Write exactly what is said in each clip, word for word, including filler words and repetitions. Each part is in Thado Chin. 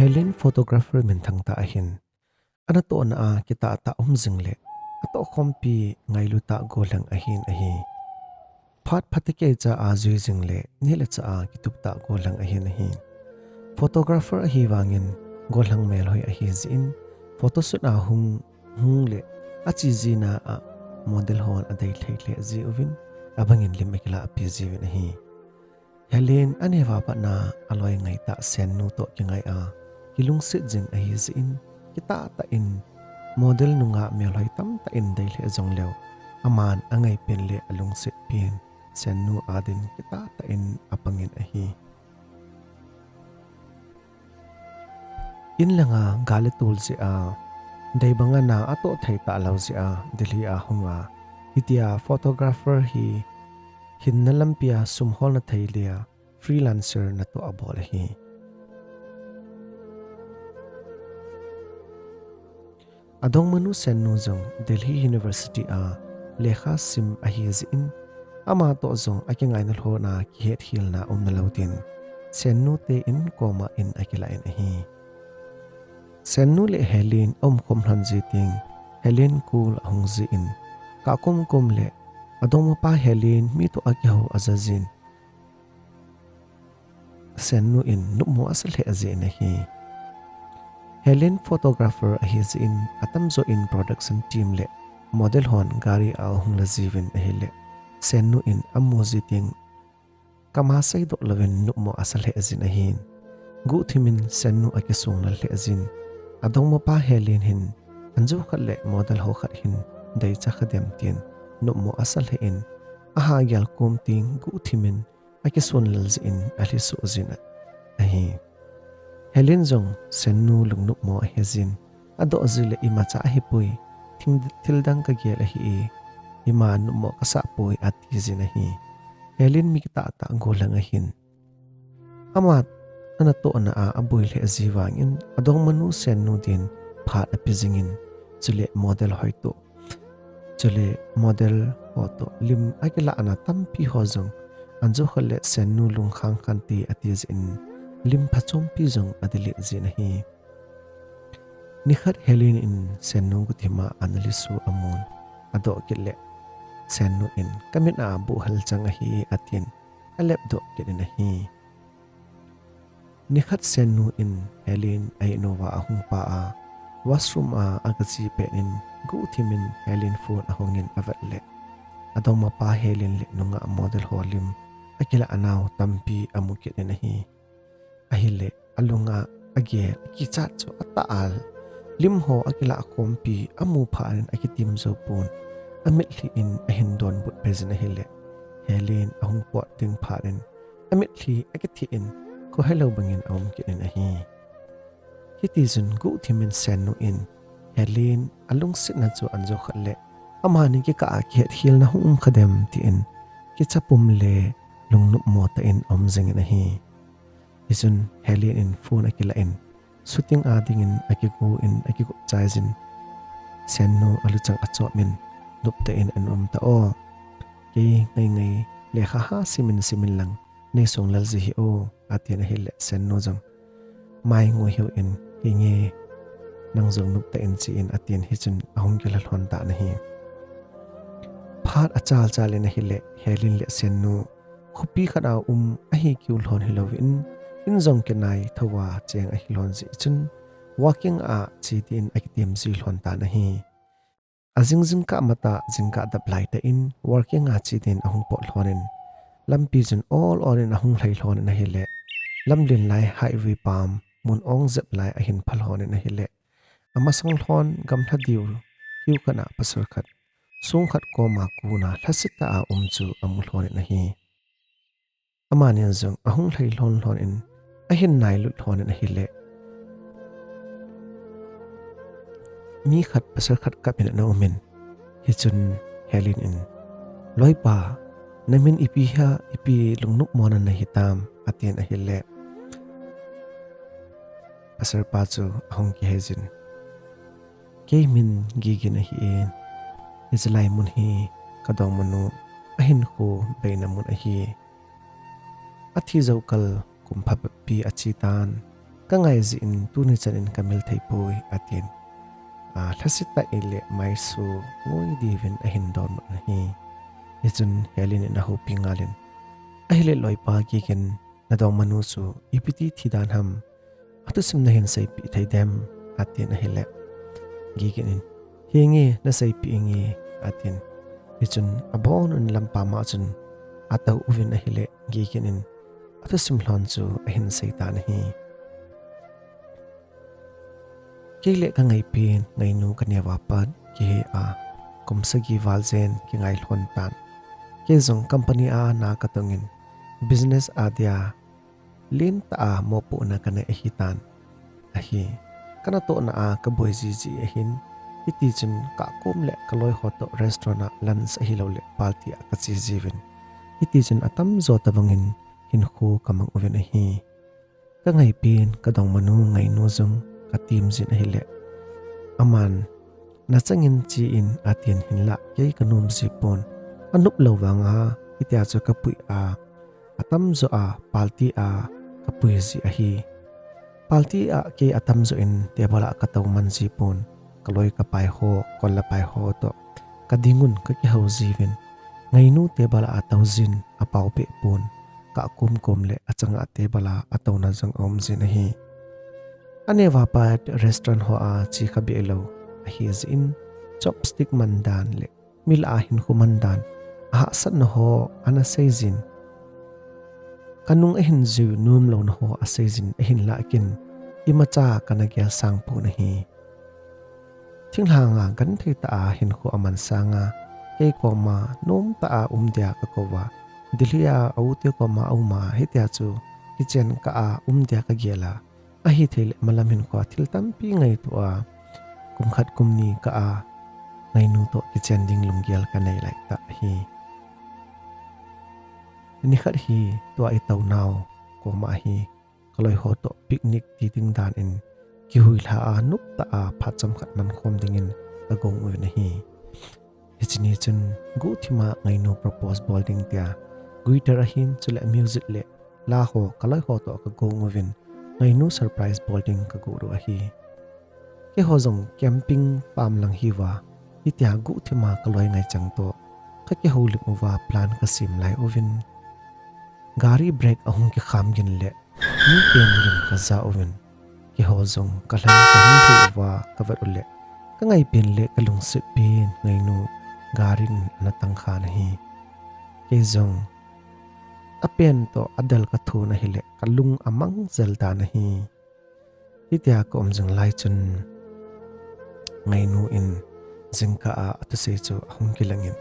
Helen photographer minthang tah ahin, anatohna a kitah tah um jing le, atohkhompi ngailu tah gollhang ahin ahi. Phat phatecha a jui jing le, neh le chah a kitup tah gollhang ahin ahi. Photographer ahi vangin, gollhang melhoi ahi jeh in, photoshoot a hung, hung le, ache jina a model hon adei lheh lheh jiuvin, abangin lim akilah pi jiuvin ahi. Helen aneo a pat na aloi ngai tah Sennu toh kingai a, kilungset jing ahi jeh in, kitah tah in model nungah melhoi tamtah in dei lheh jong leu, aman angai pen le alungset pen Sennu adin kitah tah in apangin ahi. In langa gal le tul jeh a, dei banga na atoh thei talou jeh a, Delhi a hung a, hitia photographer hi hinna lampi a sum holna thei le a, freelancer natoh abol ahi. Adongmanu Sennu jong Delhi University a lekha sim ahi jeh in, ama toh jong akingaina lhon a kihetkhelna umna lou din, Sennu te in koma in akilah in ahi. Sennu le Helen aumkhom lhon ji teng, Helen kul ahung ji in, kah komkom le adongmapa Helen mi toh akihou aja jin, Sennu in nopmo asa lheh jin ahi. Helen photographer ahi jeh in, atamjo in production team le model hon gari a ahung la jiuvin ahile, Sennu in amu ji teng, kama seidoh louvin nopmo asa lheh jin ahin. Guhthimin Sennu akisonglel lheh jin, adongmapa Helen hin, anjo khat le model ho khat hin deicha kha dem tin, nopmo asa lheh in, ahagel kom teng guhthimin akisonlel jeh in alhi soh jin ahi. Helen jong Sennu lungnopmo ahe jin, adoh ji le imacha ahipoi, thil, thil dang kagel ahi e, ima nopmo kasah poi ati jin ahi. Helen mi kitah tah gollhang ahin, ama anatohna a aboi lheh ji vangin adongmanu Sennu din phat ape jingin, chule model hoi toh, chule model ho toh lim akilahna tampi ho jong, anjo khat le Sennu lungkhang khante ati jeh in, lim phachompi jong adelete jin ahi. Nikhat Helen in Sennu guhthima analhiso amun, adoh kit le, Sennu in, kamit a buhhel chang ahi atin, alepdoh kit in ahi. Nikhat Sennu in Helen a-in uva ahung pah a, washroom a agache pet in, guhthimin Helen phone ahungin avet le, adongmapa Helen le nungah model ho lim akilahnau tampi amu kit in ahi. Ahile, alunga agel, akichat chu atah a, lim ho akilah khompi amu phat in akitim jou pon, amitlhi in ahin donbut peh jin ahile, Helen ahung pot ding phat in, amitlhi akithih in, khohelou bangin aum kit in ahi. Hitichun guhthimin Sennu in, Helen alungsetna chu anjo khat le, amani kikah a kihetkhelna hung um kha dem tin, kicha pum le lungnopmo tah in aum jingin ahi. Hichun Helen in phone akilah in, shooting a dingin akigo in akigop chai jin, Sennu aluchang achop in, noptah in ana um ta o. Kei ngai ngai lekha ha simin simin lang, nei songlel ji hih o, atin ahile Sennu jong mai ngoi hih in, henge, nang jong noptah in che in atin hichun ahung kila lhon tan ahi. Phat achal chal in ahile Helen le Sennu khopi khat a um ahi keu lhon hilouvin, in jong kinai thouva cheng ahi lhon jeh chun, walking a che din akitem ji lhon tan ahi. Ajing jingkah matah jingkah dap laitah in walking a che din ahung pot lhon in, lampi chun ol ol in ahung lhai lhon in ahile, lamlen lai highway pam mun ong jep lai ahin pha lhon in ahile, amasang lhon gamla diu hiu khat a pasal khat, song khat koma kona lhasetah a um chu amu lhon in ahi. Amani jong ahung lhai lhon lhon in, ahin nailut lhon in ahile, mi khat pasal khat kap in ana um in, hichun Helen in, Loipa, namin ipi ham, ipi lungnopmo na nahi tam, atin ahile, pasalpa chu ahung kihei jin, Kei min Gigin ahi e, hichelai mun hi kadongmanu ahinkho beina mun ahi. Athi jou kal kum phabep pi ache tan, Ka ngai jeh in tuni chan in ka mil thei poi, atin. A, lhasetah in le maisu ngoi diuvin ahin donbut in ahi. Hichun Helen in ahoupi ngal in, ahile loipa Gigen, na dongmanu chu ipi ti thi dan ham? Athusim nahin seipeh thei dem? atin ahile, Gigen in, Henge, na seipeh inge, atin. Hichun abonun lampam a chun atou uvin ahile, Gigen in athusim lhon chu ahin sei tan ahi. Kei le ka ngaipen ngainu ka neo a pat kihe a, kum sagi val jen kingai lhon tan. Kei jong company a na ka tongin business a dia lentah a mopohna ka nei ahi tan ahi. Ka natohna a ka boi jiji ahin, hiti chun ka kom le ka loi ho toh restaurant a lunch ahilou le party a ka che jiuvin, hiti chun atamjo tobang in hinkho ka mang uvin ahi. Ka ngaipen ka dongmanu ngainu jong ka tem jin ahile, aman, na changin che in, atin, hinlah kei ka nom ji pon. Anop lou vang a hitia chu ka pui a, atamjo a party a ka pui ji ahi. Party a kei atamjo in table a ka tou man ji pon. Ka loi ka pai ho, kol le pai ho toh ka dingun ka kihou jiuvin, ngainu table a atou jin apao beh pon. Ka kom kom le achanga table a atouna jong aum jin ahi. Aneo a pat restaurant ho a che kha beh lou ahi jeh in, chopstick man dan le mi lah a hinkho man dan, ahahsatna ho ana sei jin. Ka nung ahin ju nom louna ho asei jin, ahinlah ken imacha kana gel sang pon ahi. Thinglhang a genthei tah a hinkho aman sang a, kei koma nomtah a um dia ka kou a, Delhi a a u te koma aum a, hitia chu kichen kah a um dia ka gel a, ahithei le malam hinkho a thil tampi ngaito a, kum khat kum ni kah a ngainu toh kichen ding lunggel ka nei lai tah ahi. Nikhat hi tua i tou nau koma hi ka loi ho toh picnic ti ding dan in kihuilha a noptah a phat chomkhat man khom dingin ka gong uvin ahi. Hiche ni chun guhthim a ngainu propose bol ding tia guitar ahin chule music le la ho ka loi ho toh ka gong uvin, ngainu surprise bol ding ka guh u ahi. Keiho jong camping pam lang hiuva, hitia guhthim a ka loi ngaichang toh ka kihoulim uva plan ka sem lai uvin, gari brake ahung kikham gin le mi pen gin ka ja uvin, keiho jong ka lhan ka hung thei uva ka vet u le, ka ngaipen le ka lungset pen ngainu gari in ana tang khan ahi. Kei jong apen toh adel ka thon ahile ka lung amang jel tan ahi. Hitia ka um jing lai chun ngainu in jingkah a athusei chu ahung kilang in,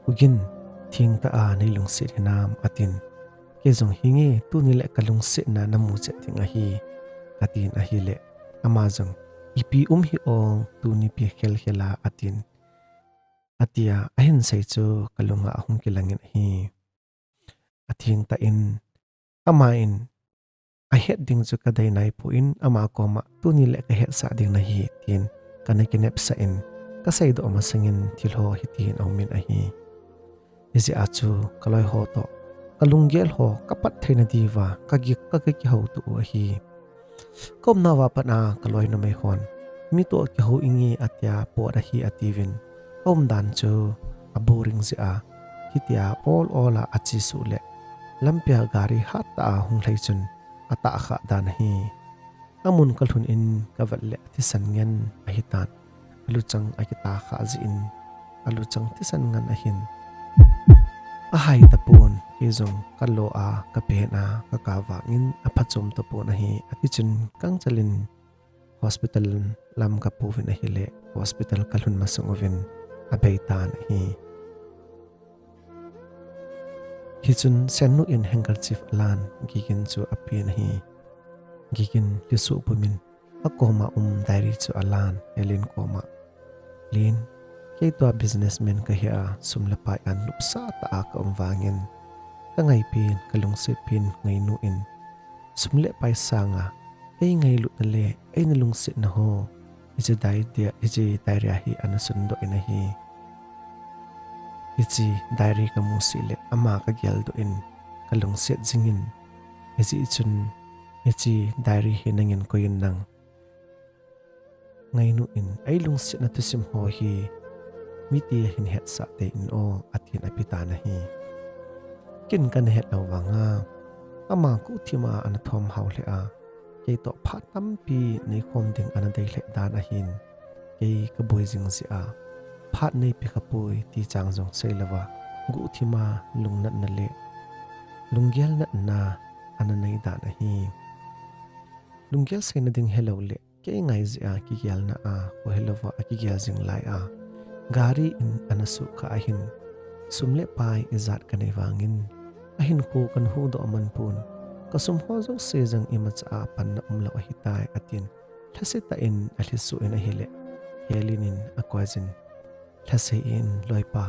U Gin, thengtah a nei lungset hinam, atin. Kei jong, Henge, tuni le ka lungsetna na mu chet ding ahi, katin ahile, ama jong, Ipi um hih ong, tuni pi khel khel a, atin. Atia ahin sei chu ka lung a ahung kilang in ahi. Athengtah in, ama in ahet ding chu ka dei nai pon, ama koma tuni le ka hetsah ding nahi, tin kana kinepsah in, ka seidoh masang in thil ho hitin aum in ahi. Hijeh a chu ka loi ho toh ka lunggel ho ka pat theina diuva ka gi, ka kihouto u ahi. Ka umnauva pat a ka loi numei hon, Mi toh kihou inge, atia, pot ahi, atiuvin. Ka umdan chu a boring jeh a, hitia ol ol a achesuh le lampia gari hattah a hung lhai chun atah khah dan ahi. Amun ka lhun in ka vet le athisan ngen ahitan. Aluchang akitah khah jeh in aluchang thisan ngen ahin ahai tapon, kei jong ka lo a ka pen a ka kap vangin aphachom tapon ahi. Ati chun kangchal in hospital lam ka puuvin ahile, hospital ka lhun masang uvin abeitan ahi. Hichun Sennu in handkerchief alan, Gigin chu apen ahi. Gigin lhisoh pumin akoma um diary chu alan, Helen koma, Len, kei tua businessman kahi a, sum le pai a nopsah tah a ka um vangin, ka ngaipen, ka lungsetpen ngainu in sum le pai sanga ei ngailutna le eina lungsetna ho hiche diary a, hiche diary a hi ana sundoh in ahi. Hiche diary ka musih le ama ka geldoh in ka lungset jingin, hijeh chun Hiche diary hi nangin koi in lang. Ngainu in eilungsetna thusim ho hi mite ahin hetsah tei in o, atin ape tan ahi. Ken kana het lou vanga, ama guhthima ana thom hao lheh a, kei toh phat tampi neikhom ding ana dei lheh dan ahin, kei kaboi jing jeh a, phat neipe khapoi ti chang jong seilouva, guhthima lungnatna le lunggel natna ana nei dan ahi. Lunggel seina ding helou le, kei ngai jeh a kigelna a, kho helouva akigel jing lai a, gari in ana suhkhah ahin, sum le pai ijat kanei vangin, ahinkho kana huhdoh man pon, kasum ho jouse jong imacha a panna umlou ahitai, atin, lhase tah in alhiso in ahile, Helen in akoijin, lhasei in, Loipa,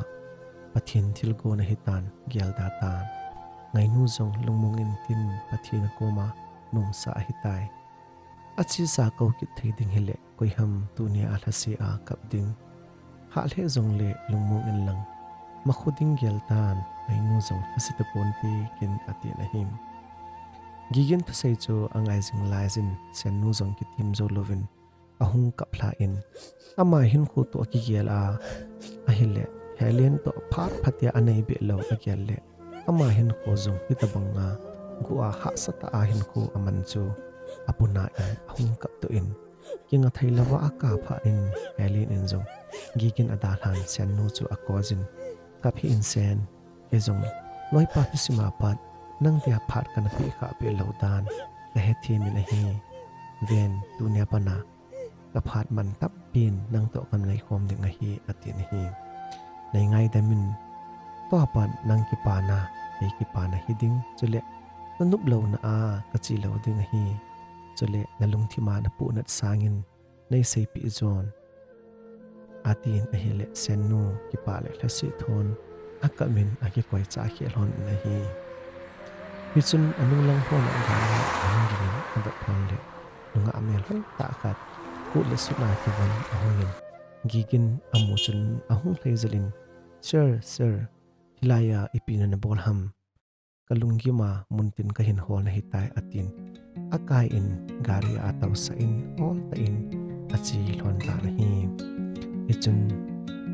Pathen thilgon ahitan, gelda tan. Ngainu jong lungmong intin Pathen akoma nomsa ahitai. Achesa kou kit thei ding hile, koiham tunia lhase a kap ding. Hah lheh jongle lungmong inlang, makhu ding geltan, Ngainu jong lhase taponte ken, atin ahi. Gigin thusei chu angai jing laijin, Sennu jong kitem jou louvin ahung kap lhan, ama hinkho toh akigel a, ahile, Helen toh phat phatea anei behlou agel le, ama hinkho jong hitobanga guh a hahsatah a hinkho aman chu apuna in ahung kaptoh in, kinga theilouva akap phat in, Helen in jong Gigin adalhan Sennu chu akoijin, kap hih in Sen, kei jong loipa thusima pat nang dia phat kana pehkhah peh lou dan kahethem in ahi. Ven, tunia pat a kaphat man tampin nangtoh kaneikhom ding ahi, atin ahi. Neingaidam in, tua pat nang kipana, kei kipana hiding, chule nanop louna a kache lou ding ahi. Chule nalungthima napohnat sangin neiseipeh jon, atin ahile, Sennu kipa le lhase thon akap in akikoicha khel lhon in ahi. Hichun anunglang lhon a gari ahung dingin avet lhon le, nungah mel hoitah khat, coat le suit a kivon ahungin, Gigin amu chun ahung lhai jel in, Sir, sir, hilaiya ipi nana bol ham? Kalunggim a muntin kahin hol nahitai, atin, akai in gari a atousah in, oltah in ache lhon tan ahi. Hichun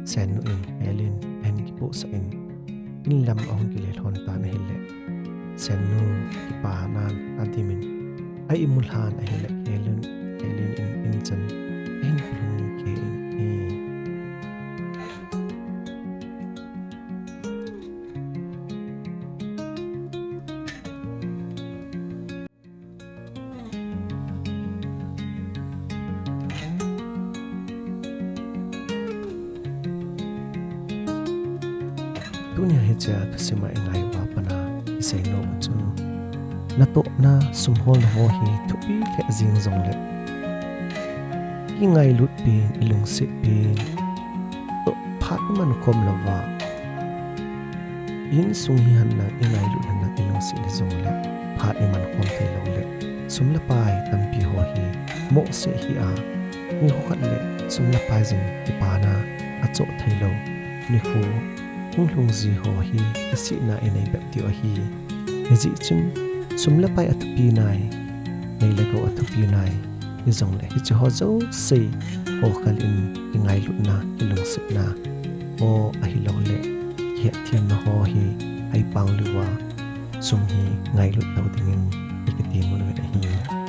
Sennu in Helen ahin kipohsah in, in lam ahung kile lhon tan ahile, Sennu kipanan adimin a-imu lhan ahile, Helen, Helen in in chan ahin kilhung kei in ahi. Tunia hichea thusima ingai uva pat a isei nom u chu, natohna sum holna ho hi thupi lheh jeng jongle, ingailut pen, ilungset pen toh phat iman khom louva, insung hihen lang, ingailut hihen lang, ilungset hijongle phat iman khom thei loule, sum le pai tampi ho hi mohseh hih a, nikho khat le sum le pai jong kipana achoh thei lou, nikho hung lhung ji ho hi isihna inei bep diu ahi. Hijeh chun sum le pai athupi nai, nei le gou athupi nai, hijongle hiche ho jouse khokhel in ingailutna, ilungsetna ho ahiloule kihetthemna ho hi aipang lheh uva, sum hi ngailut lou dingin ikiti mun uvin ahi.